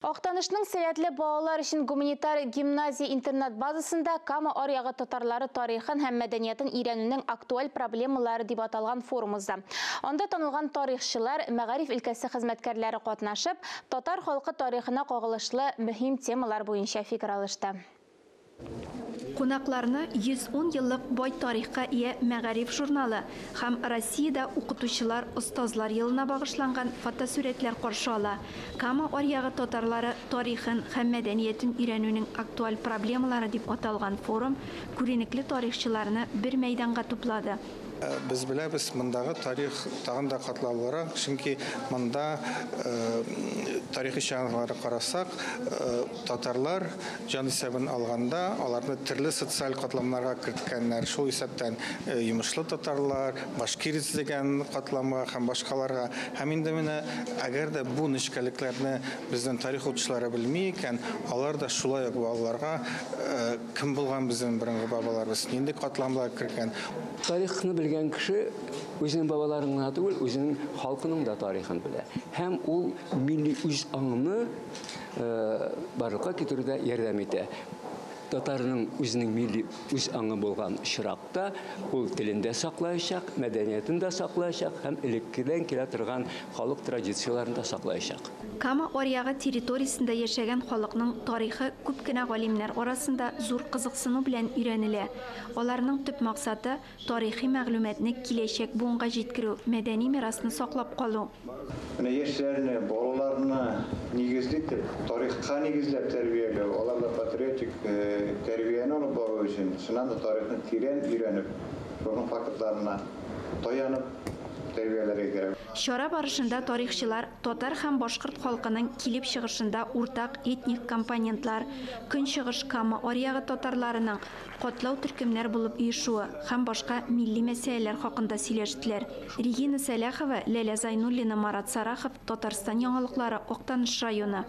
Актанышның сәләтле балалар өчен гуманитар гимназия-интернат базасында Кама аръягы татарлары тарихын һәм мәдәниятын өйрәнүнең актуаль проблемалары дип аталган форум узды. Анда танылган тарихчылар, мәгариф өлкәсе хезмәткәрләре катнашып, татар халкы тарихына кагылышлы мөһим темалар буенча фикер алышты. Кунакларны 110 еллык бай тарихка ия Мәгариф журналы һәм Россиядә укытучылар, остазлар елына багышланган фотосурәтләр каршы ала. Кама аръягы татарлары тарихын һәм мәдәниятен өйрәнүнең актуаль проблемалары дип аталган форум күренекле тарихчыларны бер мәйданга туплады. Без беләбез, мондагы тарих тагын да катлаулырак, чөнки монда тарихи чыганакларга карасак, татарлар җан исәбен алганда, аларны төрле социаль катламнарга керткәннәр, шул исәптән йомышлы татарлар, башкирец дигән катламга һәм башкаларга. Һәм инде менә әгәр дә бу нечкәлекләрне безнең тарих укытучылары белми икән, алар да шулай ук балаларга кем булган безнең борынгы бабаларыбыз, нинди катламлар кергән. Тарихны белгән кеше үзенең бабаларын гына түгел, үзенең халкының да тарихын белә. Һәм ул милли үз аңны барлыкка китерүдә ярдәм итә. Татарның үзенең милли үз аңы булган очракта ул телен дә саклаячак, мәдәниятен дә саклаячак һәм элеккедән килә торган халык традицияләрен дә саклаячак. Кама аръягы территориясендә яшәгән халыкның тарихы күп кенә галимнәр арасында зур кызыксыну белән өйрәнелә. Аларның төп максаты, тарихи мәгълүматны киләчәк буынга җиткерү, мәдәни мирасны саклап калу. Менә яшьләрне, балаларны нигезле итеп, тарихка нигезләп тәрбияләү, аларда патриотик тәрбияне алып бару өчен, чыннан да тарихны тирән өйрәнеп, шуның фактларына таянып тәрбияләргә кирәк. Чара барышында тарихчылар татар һәм башкорт халкының килеп чыгышында уртак этник компонентлар, Көнчыгыш Кама аръягы татарларының катлау төркемнәр булып оешуы һәм башка милли мәсьәләләр хакында сөйләштеләр. Регина Сәләхова, Ләлә Зайнуллина, Марат Сарахов, Татарстан яңалыклары, Актаныш районы.